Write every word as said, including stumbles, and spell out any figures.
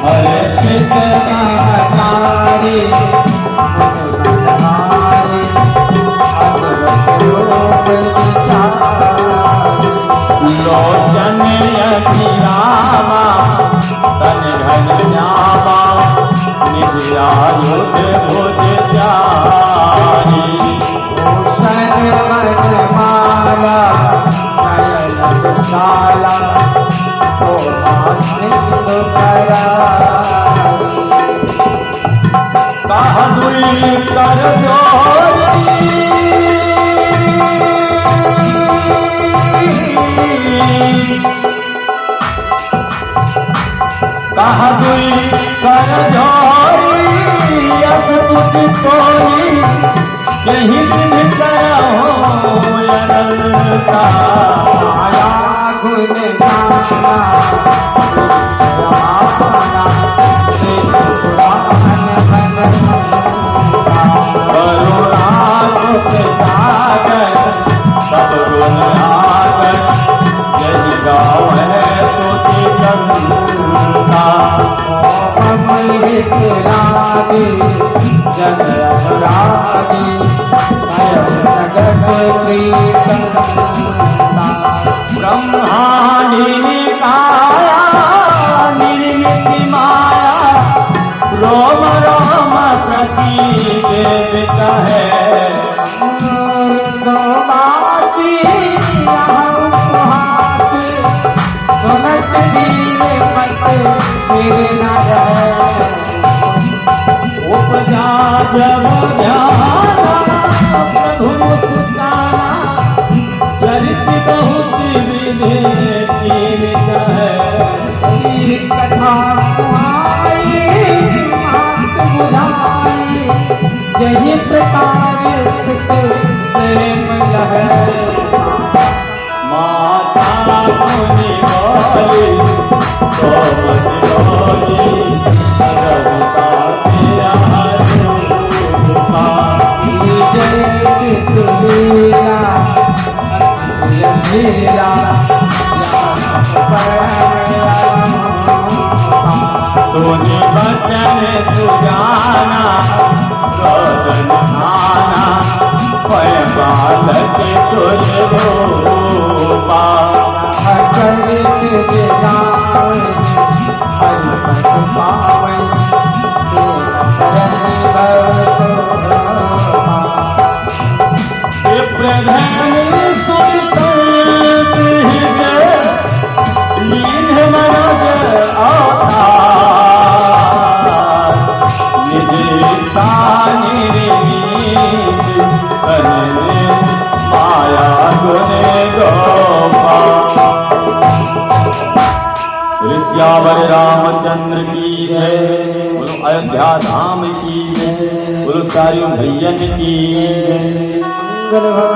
हर्षित महतारी, मन बलहारी, अद्भुत रूप विचारी। लोचन अखि रामा, तन घन श्यामा, निज आयुध भुज चारी। भूषण वनमाला नयन विशाला, शोभा सिंधु करारी। कह दुई कर जोड़ी, कह दुई कर जोड़ी, अस तुझ तोरी, यही विधि करहु अनंता। माया गुण जाना, जमाना, प्रेम पुराण बन। करुणा सुख सागर सब गुण आगर, यही गावै स्तुति संता। मोह ममहित लागे जग अनुरागी, भयउ जगत प्रीतम संता। ब्रह्मांडी निकाया निर्मित माया, रोम रोम प्रति देव कहै। दोबासी यह उपहास, सुनत वीर मत फिर न रहै। उपजा जब ध्याना प्रभु मुस्काना, चरित बहुत विधि कीन कहै। कथा सुहाई मात बुझाई, यही प्रकार सुत प्रेम लहै। माता मुनि बोली, सोमति बोली, सगल काके आरूपा। जय सिद्धलीला, सिद्धलीला, या परम सुनि बचन सुजाना, रोदन खाना, भय बालक तुझ रूपा। अचल तुझ जान, हरि पद पावन, तेरा शरण भव शोभा। विप्रधन सुरसंत हृदय लीन मनोज अवतार। निज इच्छा निर्मित तन में माया गुण दोपा। बोलो सियावर रामचंद्र की जय। बोलो अयोध्या धाम की जय। बोलो चारों भैयन की जय।